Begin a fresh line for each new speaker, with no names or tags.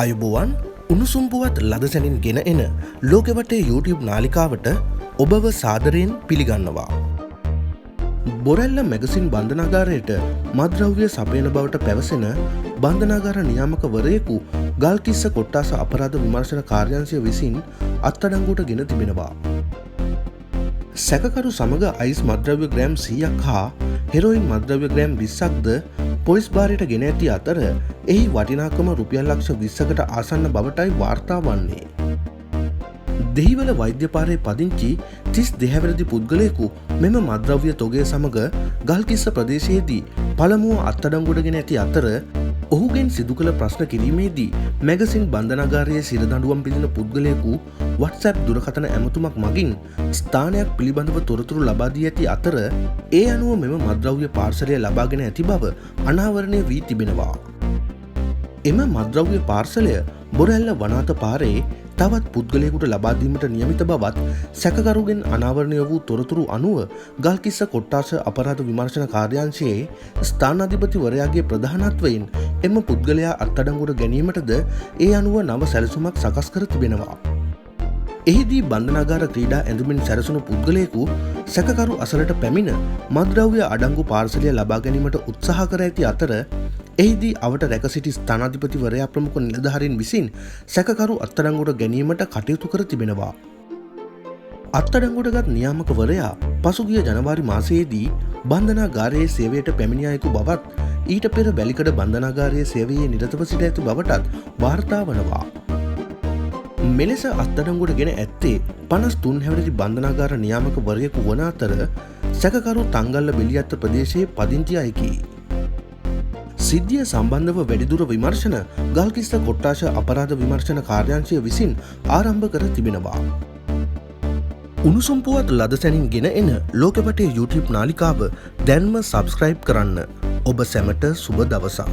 ආයුබෝවන්. උණුසුම් පුවත් ලද සැනින් ගෙන එන ලෝකෙ වටේ YouTube නාලිකාවට ඔබව සාදරයෙන් පිළිගන්නවා. බොරැල්ල මැගසින් බන්ධනාගාරයට මත්ද්‍රව්‍ය සපයන බවට පැවසෙන බන්ධනාගාර නියාමකවරයෙකු ගල්කිස්ස කොට්ටාස අපරාධ විමර්ශන කාර්යාංශය විසින් අත්අඩංගුවට ගෙන තිබෙනවා. සැකකරු සමග අයිස් මත්ද්‍රව්‍ය ග්‍රෑම් 100ක් හා හෙරොයින් මත්ද්‍රව්‍ය ග්‍රෑම් 20ක්ද පොලිස් භාරයට ගෙන ඇති අතර, එහි වටිනාකම රුපියල් ලක්ෂ 20කට ආසන්න බවටයි වාර්තා වන්නේ. දෙහිවල වෛද්‍ය පාරේ පදිංචි 32 හැවිරිදි පුද්ගලයෙකු මෙම මත්ද්‍රව්‍ය තොගය සමග ගල්කිස්ස ප්‍රදේශයේදී පළමුව අත්අඩංගුවට ගෙන ඇති අතර, ඔහුගෙන් සිදු කළ ප්‍රශ්න කිරීමේදී මැගසින් බන්ධනාගාරයේ සිරදඬුවම් පිදින පුද්ගලයෙකු WhatsApp දුරකථන ඇමතුමක් මගින් ස්ථානයක් පිළිබඳව තොරතුරු ලබා දී ඇති අතර, ඒ අනුව මෙම මත්ද්‍රව්‍ය පාර්සලය ලබාගෙන ඇති බව අනාවරණය වී තිබෙනවා. එම මත්ද්‍රව්‍ය පාර්සලය බොරැල්ල වනාත පාරේ තවත් පුද්ගලයෙකුට ලබා දීමට නියමිත බවත් සැකකරුගෙන් අනාවරණය වූ තොරතුරු අනුව ගල්කිස්ස කොට්ටාශ අපරාධ විමර්ශන කාර්යාංශයේ ස්ථානාධිපතිවරයාගේ ප්‍රධානත්වයෙන් එම පුද්ගලයා අත්අඩංගුවට ගැනීමටද ඒ අනුව නව සැලසුමක් සකස් කර තිබෙනවා. එහිදී බන්ධනාගාර ක්‍රීඩා ඇඳුමින් සැරසුණු පුද්ගලයෙකු සැකකරු අසලට පැමිණ මත්ද්‍රව්‍ය අඩංගු පාර්සලය ලබා ගැනීමට උත්සාහ කර ඇති අතර, එහිදී අවට රැක සිටි ස්ථානාධිපතිවරයා ප්‍රමුඛ නිලධාරීන් විසින් සැකකරු අත්අඩංගුවට ගැනීමට කටයුතු කර තිබෙනවා. අත්අඩංගුවට ගත් නියාමකවරයා පසුගිය ජනවාරි මාසයේදී බන්ධනාගාරයේ සේවයට පැමිණි අයෙකු බවත්, ඊට පෙර වැලිකඩ බන්ධනාගාරයේ සේවයේ නිරතව සිට ඇති බවටත් වාර්තා වනවා. මෙලෙස අත්අඩංගුවට ගෙන ඇත්තේ 53 හැවිරිදි බන්ධනාගාර නියාමකවරයෙකු වන අතර, සැකකරු තංගල්ල බෙලියත්ත ප්‍රදේශයේ පදිංචි අයෙකි. සිද්ධිය සම්බන්ධව වැඩිදුර විමර්ශන ගල්කිස්ස කොට්ටාශ අපරාධ විමර්ශන කාර්යාංශය විසින් ආරම්භ කර තිබෙනවා. උණුසුම් පුවත් ලද සැනින් ගෙන එන ලෝකෙ වටේ YouTube නාලිකාව දැන්ම සබස්ක්‍රයිබ් කරන්න. ඔබ සැමට සුබ දවසක්.